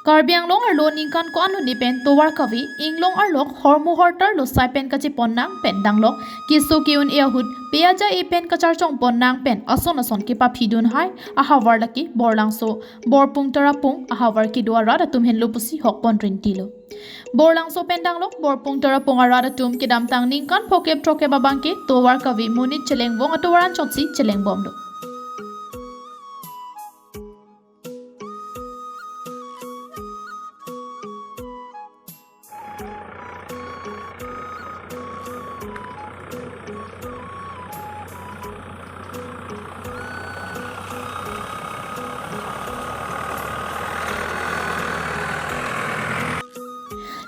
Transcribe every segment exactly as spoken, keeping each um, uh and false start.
Karbi Anglong arlo ningkan ko-an lone pen tovar kave, inglong arlok hormu hortar losai pen kachepon nang pen danglok keso ke-un-e ahut pe aja-e pen kacharchong pon nang pen ason ason kepaphidun hai ahavar lake Borlangso, Borpung Tarapung ahavar kedo arat atum henlo pusi hokpon rintilo. Borlangso pen danglok Borpung Tarapung arat atum kedamtang ningkan phokep throkkep abangke tovar kave monit chelengvong atovar anchotsi chelengbomlo.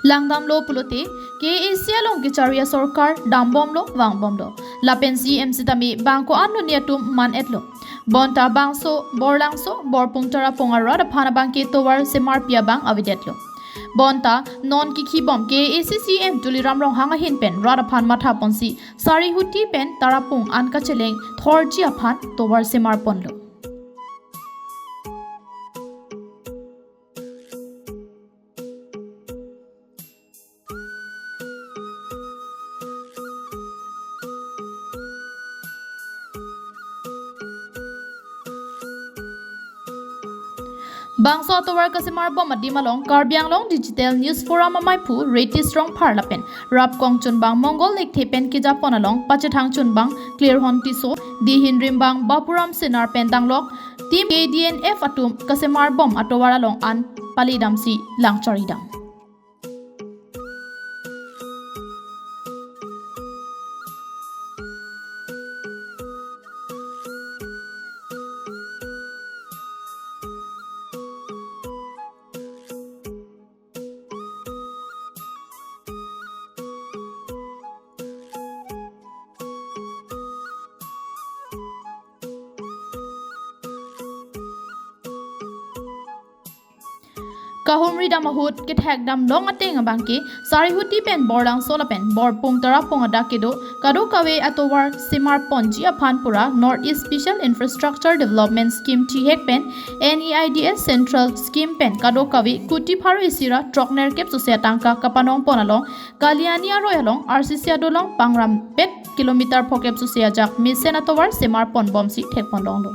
Langdamlo pulote K A A C along kechari asorkar dambomlo vangbomlo. Lapen C M sitame bang ko-an lone atum man-etlo. Bonta bangso Borlangso Borpung Tarapung arat aphan abangke tovar semarpi abang avedetlo. Bonta non kikhibom K A A C C M Tuliram Ronghang ahin pen rat aphan mathaponsi Sarihuti pen Tarapung an kacheleng thorji aphan tovar semarponlo. Bangso atovar kasemarbom adim along Karbi Anglong Digital News Forum amaiphu Retish Rongphar lapen Rapkong chunbang Mongol Lekthe pen kejapon along pachethang chunbang Clearhon Tisso, dihin rimbang Bapuram Senar pen danglok team K D N F atum kasemarbom atovar along an palidamsi langcharidam. Kahumridam ahut kethekdam long ateng abangke Sarihuti pen Borlangso lapen Borpung Tarapung adak kedo kadokave atovar semarponji aphan pura North East Special Infrastructure Development Scheme thihek pen N E I D S Central Scheme pen kadokave kuti pharo isi ra throknerkep sose atangka kapanongpon along Kaliani aroi along R C C adolong pangrampet kilometer phokep sose ajak mesen atovar semarponbomsi thekponlonglo.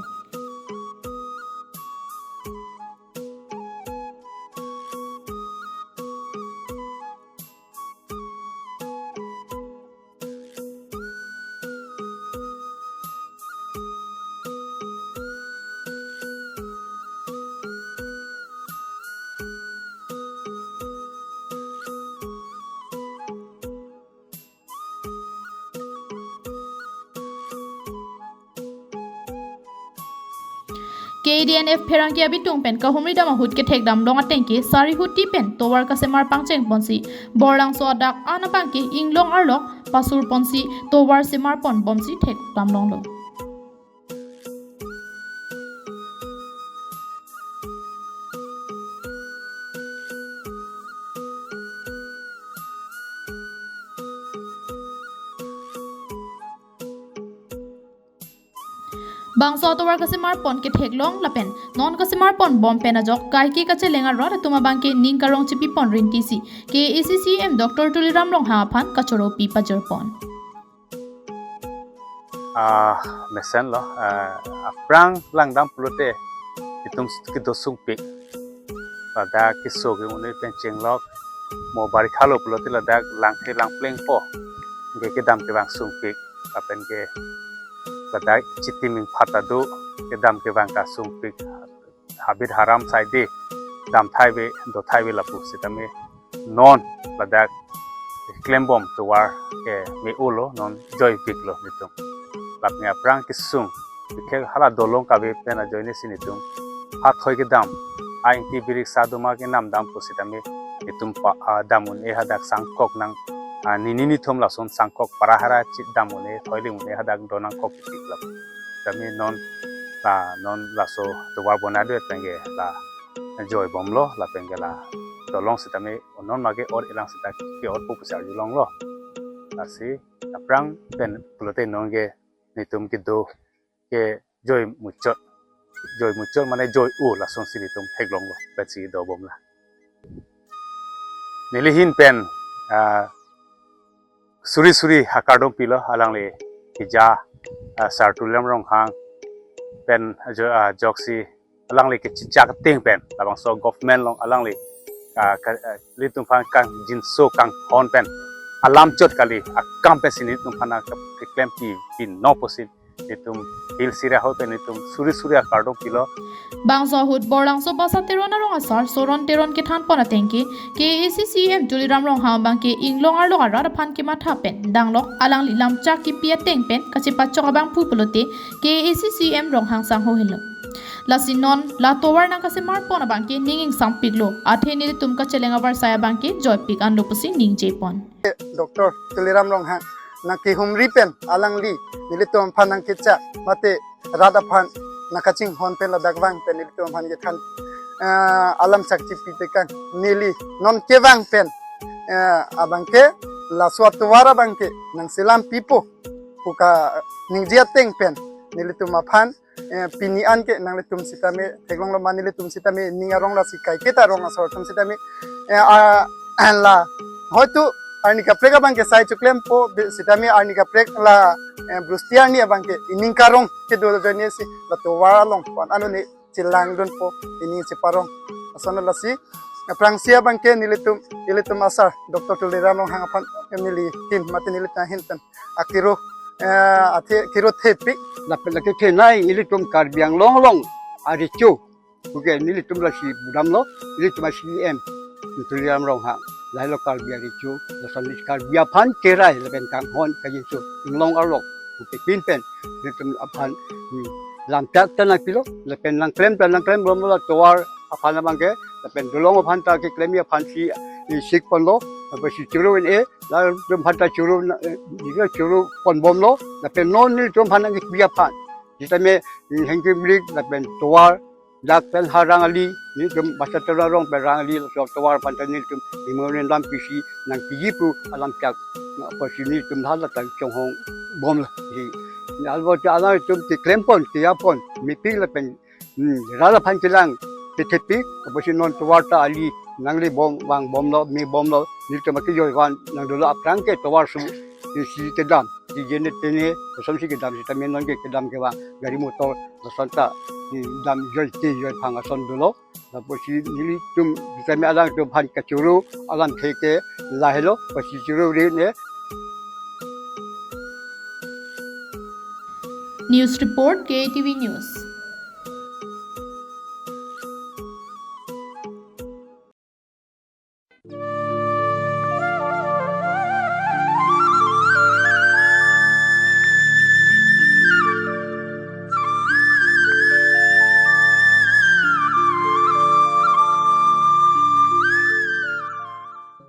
K D N F pherangke abitung pen kahumridam ahut kethekdam long atengke Sarihuti pen tovar kasemar pangchengponsi Borlangso adak an abangke inglong arlok pasurponsi tovar semarponbomsi thekdamlonglo. Bangso atovar kasemarpon ketheklong lapen non kasemarponbom pen ajok kaike kacheleng arat atum abangke ning karong chipipon rintisi K A A C C M Doctor Tuliram Ronghang aphan kachoropi pajirpon. Ah, mesenlo, ah, aphrang langdam pulote itum kedo sungpik. Ladak keso ke-un-e pen chenglok, mo barikha lo pulote ladak langthe langplengpo. Ke kedam kevang sungpik, lapen ke ladak chitiming phat ado, kedam kevang ta sungpik. Habit haram saide, dam thaive, do thaive lapu sitame non ladak klembom tovar ke me-olo, non joipiklo netum. Lapen aphrang kesung, bikhe hala dolong kave pen ajoine si netum hathoi kedam, Ingti birik sa doma ke namdam pusitame itum pa, ah, dam un-e hadak sangkok nang, ah, nini nithom lason sangkok para hara chit dam un-e, thoiling un-e hadak do nangkok kitik lap. Tame non, la non laso tovar bona do pen ke la joibomlo, lapen ke la dolong sitame non mage or elang sita ke-or pu pusi arjulonglo. Lasi aphrang pen pulote non ke netum kedo ke joi muchot, joi muchot mane joi-o lasonsi netum theklonglo, pensi dobomlo. Neli ahin pen, ah, suri suri akardom pilo alangli keja, ah, Sar Tuliram Ronghang pen ajo, ah, ajoksi alangli kechechak ateng pen labangso government along alangli, ah, ka, ah, ilitum aphan kangjinso kanghon pen alam chot kali akam pensi netum aphan ke, keklem pi, pi no pusi netum Hill Sira ho pen netum suri suri akardom pilo. Bangso ahut Borlangso Basa Teron arong asar Soron Teron kethanpon ateng ke, K A A C C E M Tuliram Ronghang abang ke inglong arlo arat aphan kematha pen danglok alangli lamchak kipi ateng pen kachepachok abangphu pulote K A A C C E M Ronghang sangho helo. Lasi non la tovar nangkasemarpon abang ke ning ingsampiklo, athe nelitum kacheleng avarsai abang ke joipik anlo pusi ningjepon. Doctor Tuliram Ronghang nangkehumri pen alangli nelitum aphan nangkechak mate rat aphan nangkachinghon pen ladak vang pen nelitum aphan kethan, eh, alam chakchi pitekang, neli non kevang pen, eh, abang ke laso atovar abang ke nangselam pipo pu kaningje ateng pen nelitum aphan, eh, pini an ke nanglitum sitame theklonglo ma, nelitum sitame ning arong lasi kaiketa arong asor atum sitame, eh, a, la hoitu arni kaprek abang ke sai chiklempo be sitame arni kaprek la, eh, brusti arni abang ke ining karong kedo ajoine si la tovar along pon ano ne chelangdunpo, ining cheparong. Ason lasi aphrangsi abang ke nelitum, ilitum asar Doctor Tuliram Ronghang aphan neli ahin mate nelitum ahin pen akiro, eh, athe kiro thepik. Lapen lake thenei ilitum Karbi Anglong along arecho puke nelitum lasi budamlo, ilitum a-C E M Tuliram Ronghang, lahelo Karbi arecho, lason Karbi aphan kerai lapen kanghon kangjinso inglong arlo puke pin pen nelitum aphan, hmm, lamchak ta nangpilo, lapen nangklem ta nangklembomlo, tovar aphan abang ke, lapen dolong aphan ta keklem aphansi, eh, sikponlo, lapen si churu un-e, latum aphan ta churu, eh, churu ponbomlo, lapen non nelitum aphan nangkipi aphan sitame, hmm, hengki birik lapen tovar dak pen ha rang ali, nelitum Basa Teron arong pen rang ali, laso tovar aphan ta nelitum imonen dam pisi nangpiji pu alamchak, na, apotsi nelitum hala ta chonghongbomlo. Di, albo ta alangtum keklempon, kejapon, mepik lapen, hmm, rat aphan kelang pethepik, apotsi non tovar ta ali nanglebom, vangbomlo, mebomlo, nelitum akejoi van nangdolo, aphrang ke tovar su, isi kedam, di jene tene, kosonsi kedam sitame non ke kedam kevang, gari motor, lason ta, hmm, dam joi te joi phang ason dolo. Lapusi nelitum sitame alangtum aphan kachuru alamthe ke lahelo, pusi churu ri ne. News report, K A T V News.